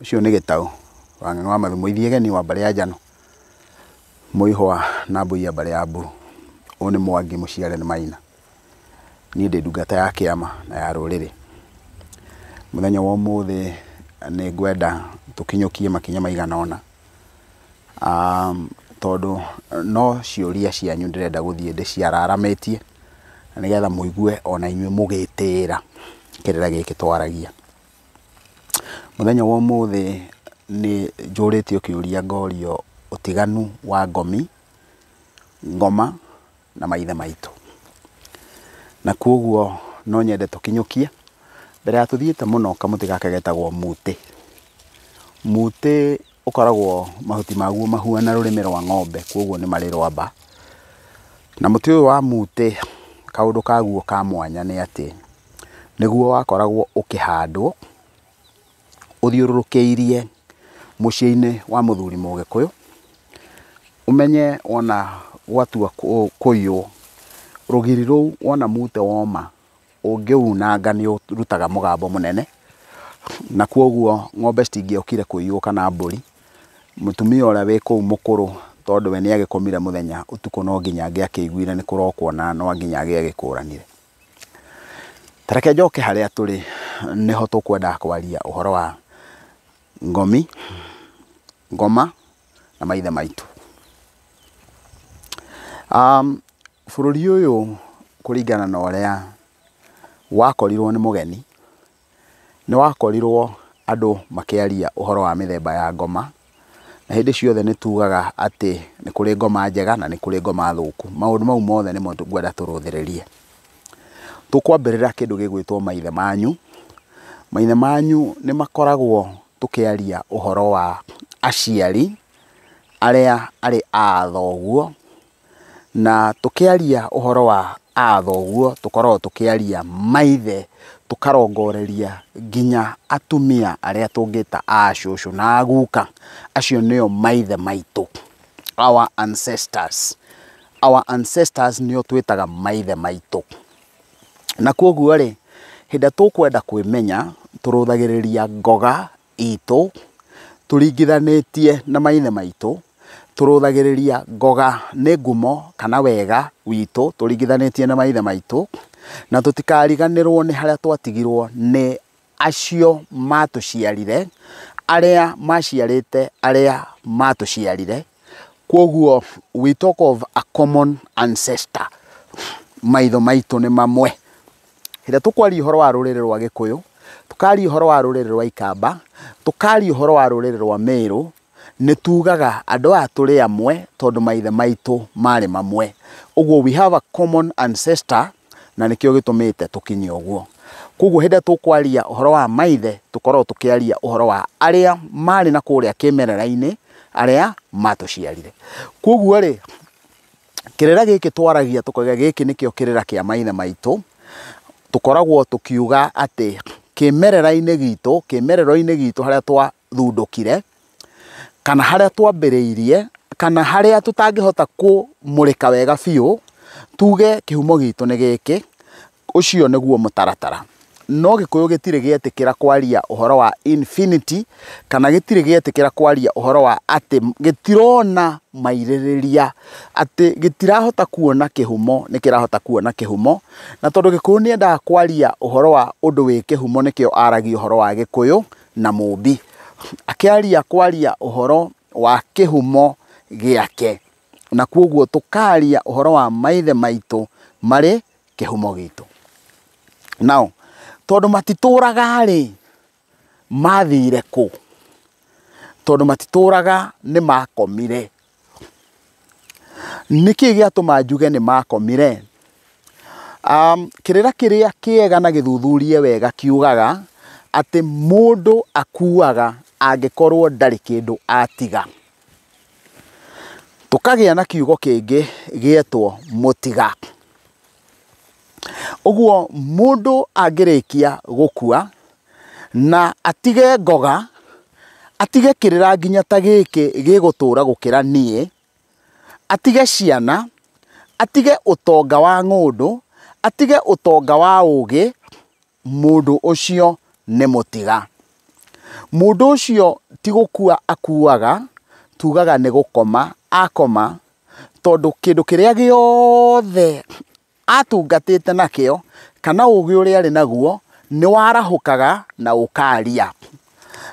Ũcio nĩ Gĩtaũ wa Ng'ang'a wa Mathumo Ithiegeni wa mbarĩ ya Njano, Mũihwa na Mbui ya mbarĩ ya Mburu. Ũyũ nĩ Mwangi mũciare nĩ Maina. Niĩ ndĩ ndungata ya kĩama na ya rũrĩrĩ. Mũthenya wa ũmũthĩ nĩ ngwenda tũkinyũkie makinya maigana ũna, tondũ no ciũria cianyu ndĩrenda gũthiĩ ndĩciararamĩtie na nĩgetha mũigue ona inyuĩ mũgĩtĩĩra kĩrĩra gĩkĩ twaragia. Mũthenya wa ũmũthĩ nĩ njũrĩtio kĩũria ngorio ũtiganu wa ngomi, ngoma na maithe maitũ. Na koguo no nyende tũkinyũkie mbere ya tũthiĩte mũno kamũtĩ gaka getagwo mũtĩ. Mũtĩ ũkoragwo mahuti maguo mahuana rũrĩmĩ rwa ng'ombe, koguo nĩ marĩ rwamba. Na mũtĩ ũyũ wa mũtĩ kaũndũ kaguo ka mwanya nĩ atĩ nĩguo wakoragwo ũkĩhandwo ũthiũrũrũkĩirie mũciĩ-inĩ wa mũthuri Mũgĩkũyũ. Ũmenye wona gwatua kũiywo, rũgiri rũu wona mũtĩ woma ũngĩunanga nĩ ũrutaga mũgambo mũnene, na koguo ng'ombe citingĩokire kũiywo kana mbũri. Mũtumia ũrĩa wĩ kũu mũkũrũ tondũ we nĩ agĩkomire mũthenya, ũtukũ no nginya angĩakĩiguire nĩ kũrokwo na no nginya angĩagĩkũranire. Ta reke njoke harĩa tũrĩ, nĩho tũkwendaga kwaria ũhoro wa ngomi, ngoma na maithe maitũ. Bũrũri ũyũ kũringana na ũrĩa wakorirwo nĩ mũgeni, nĩ wakorirwo andũ makĩaria ũhoro wa mĩthemba ya ngoma, na hĩndĩ ciothe nĩ tugaga atĩ nĩ kũrĩ ngoma njega na nĩ kũrĩ ngoma thũku. Maũndũ mau mothe nĩmo ngwenda tũrũthĩrĩrie. Tũkwambĩrĩra kĩndũ gĩgwĩtwo maithe manyu. Maithe manyu nĩ makoragwo tũkĩaria ũhoro wa aciari arĩa arĩ a thoguo, na tũkĩaria ũhoro wa a thoguo tũkoragwo tũkĩaria maithe, tũkarongoreria nginya atumia arĩa tũngĩta a cũcũ na aguka. Acio nĩo maithe maitũ, our ancestors. Our ancestors nĩo twĩtaga maithe maitũ. Na koguo rĩ, hĩndĩ ĩrĩa tũkwenda kwĩmenya tũrũthagĩrĩria ngoga itũ tũringithanĩtie na maithe maitũ, tũrũthagĩrĩria ngoga nĩ ngumo kana wega witũ tũringithanĩtie na maithe maitũ, na tũtikariganĩrwo nĩ harĩa twatigirwo nĩ acio matũciarire, arĩa maciarĩte arĩa matũciarire. Koguo we talk of a common ancestor. Maitho maitũ nĩ mamwe. Hĩndĩ ĩrĩa tũkwaria ũhoro wa rũrĩrĩ rwa Gĩkũyũ, tũkaria ũhoro wa rũrĩrĩ rwa Ikamba, tũkaria ũhoro wa rũrĩrĩ rwa Mĩrũ, nĩ tugaga andũ aya tũrĩ amwe tondũ maithe maitũ marĩ mamwe. Ũguo we have a common ancestor na nĩkĩo gĩtũmĩte tũkinye ũguo. Koguo hĩndĩ ĩrĩa tũkwaria ũhoro wa maithe, tũkoragwo tũkĩaria ũhoro wa arĩa marĩ na kũrĩa kĩmerera-inĩ, arĩa matũciarire. Koguo rĩ, kĩrĩra gĩkĩ twaragia tũkauga gĩkĩ nĩkĩo kĩrĩra kĩa maithe maitũ, tũkoragwo tũkiuga atĩ kĩmerera-inĩ gitũ, kĩmerero-inĩ gitũ harĩa twathundũkire, kana harĩa twambĩrĩirie, kana harĩa tũtangĩhota kũmũrĩka wega biũ, tuge kĩhumo gitũ nĩ gĩkĩ, ũcio nĩguo mũtaratara. No Gĩkũyũ gĩtirĩ gĩetĩkĩra kwaria ũhoro wa infinity, kana gĩtirĩ gĩetĩkĩra kwaria ũhoro wa atĩ gĩtirona mairĩrĩria, atĩ gĩtirahota kuona kĩhumo, nĩ kĩrahota kuona kĩhumo. Na tondũ Gĩkũyũ nĩendaga kwaria ũhoro wa ũndũ wĩ kĩhumo, nĩkĩo aragia ũhoro wa Gĩkũyũ na Mũmbi. Akĩaria kwaria ũhoro wa kĩhumo gĩake, na koguo tũkaria ũhoro wa maithe maitũ marĩ kĩhumo gitũ. Now, tondũ matitũraga rĩ, mathire kũ? Tondũ matitũraga nĩ makomire. Nĩkĩ gĩatũma njuge nĩ makomire? Kĩrĩra kĩrĩa kĩega na gĩthuthurie wega kiugaga atĩ mũndũ akuaga angĩkorwo ndarĩ kĩndũ atiga. Tũkagĩa na kiugo kĩngĩ gĩetwo mũtiga. Ũguo mũndũ angĩrĩkia gũkua na atige ngoga, atige kĩrĩra nginya ta gĩkĩ gĩgũtũra gũkĩra niĩ, atige ciana, atige ũtonga wa ng'ũndũ, atige ũtonga wa ũgĩ, mũndũ ũcio nĩ mũtiga. Mũndũ ũcio ti gũkua akuaga, tugaga nĩ gũkoma akoma, tondũ kĩndũ kĩrĩa gĩothe atungatĩte nakĩo kana ũgĩ ũrĩa arĩ naguo nĩ warahũkaga na ũkaria.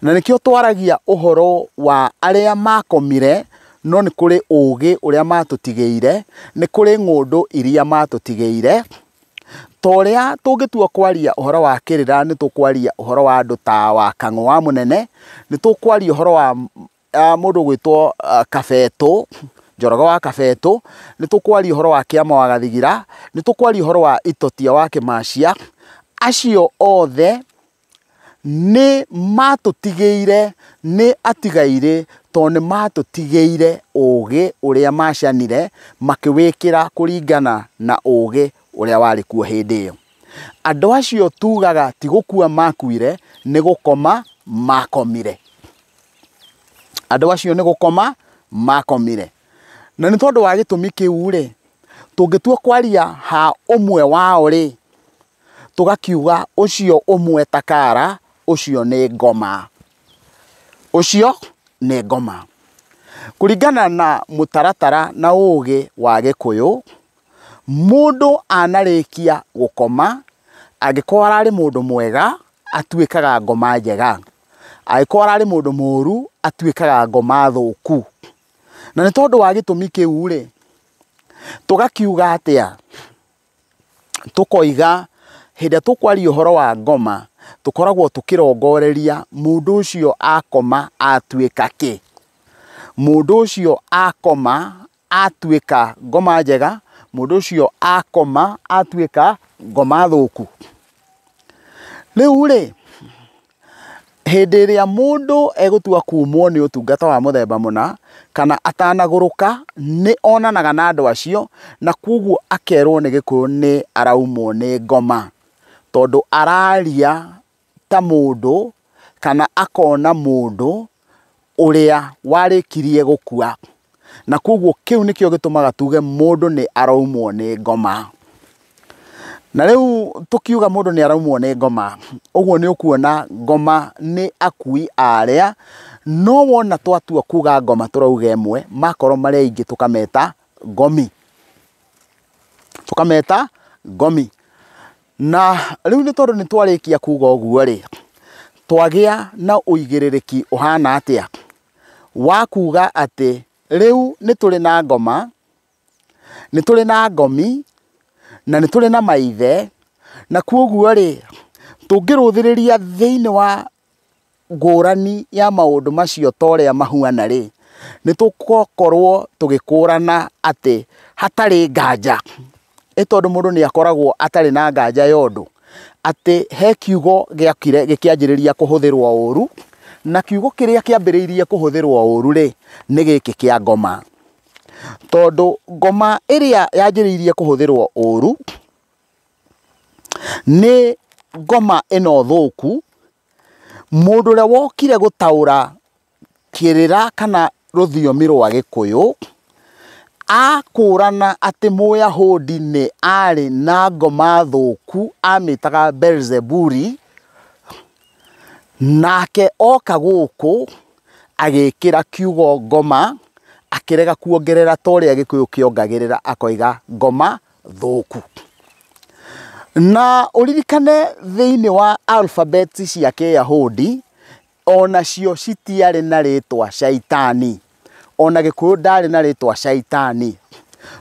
Na nĩkĩo twaragia ũhoro wa arĩa makomire, no nĩ kũrĩ ũgĩ ũrĩa matũtigĩire, nĩ kũrĩ ng'ũndũ iria matũtigĩire. Ta ũrĩa tũngĩtua kwaria ũhoro wa kĩrĩra, nĩ tũkwaria ũhoro wa andũ ta wa Kang'ũ wa Mũnene, nĩ tũkwaria ũhoro wa mũndũ ũgwĩtwo Kabetũ, Njoroge wa Kabetũ, nĩ tũkwaria ũhoro wa Kĩama wa Gathigira, nĩ tũkwaria ũhoro wa Itotia wa Kĩmacia. Acio othe nĩ matũtigĩire, nĩ atigairĩ, tondũ nĩ matũtigĩire ũgĩ ũrĩa macanire, makĩwĩkĩra kũringana na ũgĩ ũrĩa warĩ kuo hĩndĩ ĩyo. Andũ acio tugaga ti gũkua makuire, nĩ gũkoma makomire. Andũ acio nĩ gũkoma makomire. Na nĩ tondũ wa gĩtũmi kĩu rĩ, tũngĩtua kwaria ha ũmwe wao rĩ, tũgakiuga ũcio ũmwe takara, ũcio nĩ ngoma. Ũcio nĩ ngoma. Kũringana na mũtaratara na ũgĩ wa Gĩkũyũ, mũndũ anarĩkia gũkoma, angĩkorwo ararĩ mũndũ mwega, atuĩkaga ngoma njega. Angĩkorwo ararĩ mũndũ mũũru, atuĩkaga ngoma thũku. Na nĩ tondũ wa gĩtũmi kĩu rĩ, tũgakiuga atĩa? Tũkoiga hĩndĩ ĩrĩa tũkwaria ũhoro wa ngoma, tũkoragwo tũkĩrongoreria mũndũ ũcio akoma atuĩka kĩ. Mũndũ ũcio akoma atuĩka ngoma njega, mũndũ ũcio akoma atuĩka ngoma thũku. Rĩu rĩ, hĩndĩ ĩrĩa mũndũ egũtua kumwo nĩ ũtungata wa mũthemba mũna, kana atanagũrũka, nĩ onanaga na andũ acio, na koguo akerwo nĩ Gĩkũyũ nĩ araumwo nĩ ngoma. Tondũ araria ta mũndũ, kana akona mũndũ ũrĩa warĩkirie gũkua. Na koguo kĩu nĩkĩo gĩtũmaga tuge mũndũ nĩ araumwo nĩ ngoma. Na rĩu tũkiuga mũndũ nĩ araumwo nĩ ngoma, ũguo nĩ ũkuona ngoma nĩ akui arĩa, no wona twatua kuga ngoma tũrauga ĩmwe, makorwo marĩ aingĩ tũkameta ngomi. Tũkameta ngomi. Na rĩu nĩ tondũ nĩ twarĩkia kuga ũguo rĩ, twagĩa na ũigĩrĩrĩki ũhana atĩa? Wa kuga atĩ rĩu nĩ tũrĩ na ngoma, nĩ tũrĩ na ngomi, na nĩ tũrĩ na maithe, na koguo rĩ, tũngĩrũthĩrĩria thĩinĩ wa ngũrani ya maũndũ macio ta ũrĩa mahuana rĩ, nĩ tũgũkorwo tũgĩkũrana atĩ hatarĩ nganja. Ĩ tondũ mũndũ nĩ akoragwo atarĩ na nganja ya ũndũ, atĩ he kiugo gĩokire gĩkĩanjĩrĩria kũhũthĩrwo ũru, na kiugo kĩrĩa kĩambĩrĩirie kũhũthĩrwo ũru rĩ, nĩ gĩkĩ kĩa ngoma. Tondũ ngoma ĩrĩa yanjĩrĩirie kũhũthĩrwo ũru, nĩ ngoma ĩno thũku, mũndũ ũrĩa wokire gũtaũra kĩrĩra kana rũthiomi rwa Gĩkũyũ, akũrana atĩ Mũyahudi nĩ arĩ na ngoma thũku amĩtaga Beelzebuli, nake oka gũkũ agĩkĩra kiugo ngoma, akĩrega kuongerera ta ũrĩa Gĩkũyũ kĩongagĩrĩra akoiga ngoma thũku. Na ũririkane thĩinĩ wa alphabet cia Kĩyahudi, onacio citiarĩ na rĩtwa Shaitani. Ona Gĩkũyũ ndarĩ na rĩtwa Shaitani.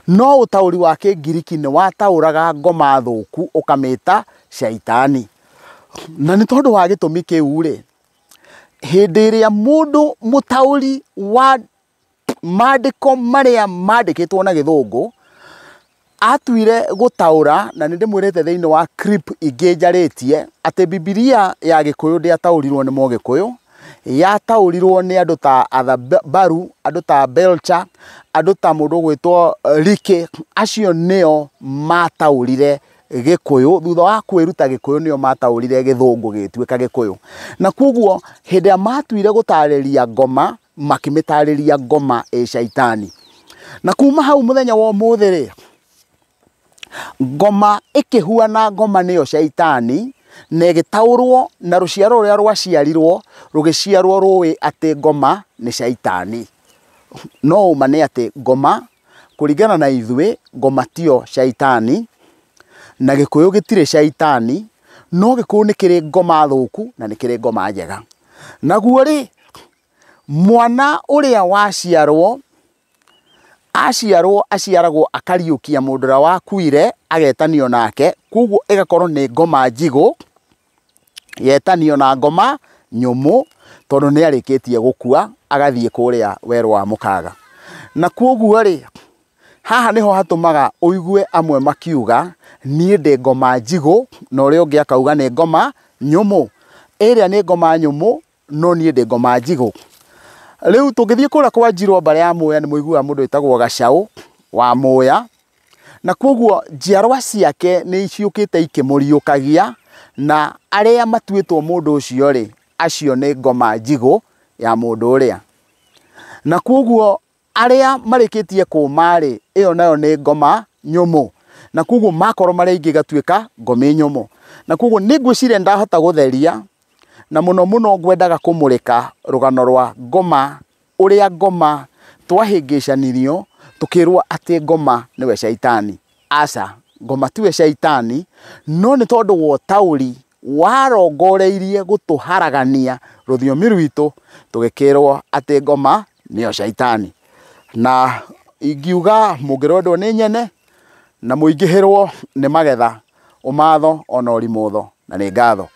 No ũtaũri wa Kĩngiriki nĩ wataũraga ngoma thũku ũkamĩta Shaitani. Na nĩ tondũ wa gĩtũmi kĩu rĩ, hĩndĩ ĩrĩa mũndũ mũtaũri wa maandĩko marĩa mandĩkĩtwo na Gĩthũngũ atuire gũtaũra, na nĩ ndĩmwĩrĩte thĩinĩ wa clip ingĩ njarĩtie atĩ Bibilia ya Gĩkũyũ ndĩataũrirwo nĩ Mũgĩkũyũ, yataũrirwo nĩ andũ ta Arthur Baru, andũ ta Belcher, andũ ta mũndũ ũgwĩtwo Leakey, acio nĩo mataũrire Gĩkũyũ. Thutha wa kwĩruta Gĩkũyũ nĩo mataũrire Gĩthũngũ gĩgĩtuĩka Gĩkũyũ. Na koguo hĩndĩ ĩrĩa matuire gũtarĩria ngoma, makĩmĩtarĩria ngoma ĩ Shaitani. Na kuma hau mũthenya wa ũmũthĩ rĩ, ngoma ĩkĩhuana ngoma nĩyo Shaitani, Na ĩgĩtaũrwo na rũciaro rũrĩa rwaciarirwo rũgĩciarwo rũĩ atĩ ngoma nĩ caitani. No ũma nĩ atĩ ngoma kũringana na ithuĩ, ngoma tiyo caitani, na Gĩkũyũ gĩtirĩ caitani, no Gĩkũyũ nĩ kĩrĩ ngoma thũku na nĩ kĩrĩ ngoma njega. Naguo rĩ, mwana ũrĩa waciarwo, aciarwo aciaragwo akariũkia mũndũ ũrĩa wakuire agetanio nake, koguo ĩgakorwo nĩ ngoma njigũ, yetanio na ngoma nyũmũ, tondũ nĩ arĩkĩtie gũkua agathiĩ kũrĩa werũ wa mũkaga. Na koguo rĩ, haha nĩho hatũmaga ũigue amwe makiuga niĩ ndĩ ngoma njigũ, na ũrĩa ũngĩ akauga nĩ ngoma nyũmũ. Ĩrĩa nĩ ngoma nyũmũ, no niĩ ndĩ ngoma njigũ. Rĩu tũngĩthiĩ kũrĩa kwa Njirũ mbarĩ ya Mũya nĩ mũiguaga mũndũ wĩtagwo Gacaũ wa Mũya, na koguo njiarwa ciake nĩ ciũkĩte ikĩmũriũkagia, na arĩa matuĩtwo mũndũ ũcio rĩ, acio nĩ ngoma njigũ ya mũndũ ũrĩa. Na koguo arĩa marĩkĩtie kũma rĩ, ĩyo nayo nĩ ngoma nyũmũ. Na koguo makorwo marĩ aingĩ ĩgatuĩka ngoma nyũmũ. Na koguo nĩ ngwĩciria ndahota gũtheria, na mũno mũno ngwendaga kũmũrĩka rũgano rwa ngoma, ũrĩa ngoma twahĩngĩcanirio tũkĩrwo atĩ ngoma nĩwe caitani. Aca, ngoma tiwe caitani, no nĩ tondũ wa ũtaũri warongoreirie gũtũharagania rũthiomi rwitũ, tũgĩkĩrwo atĩ ngoma nĩyo caitani. Na ingiuga mũngĩrwendwo nĩ nyene na mũingĩhĩrwo nĩ magetha, ũmatho ona ũrimũtho, na nĩ ngatho.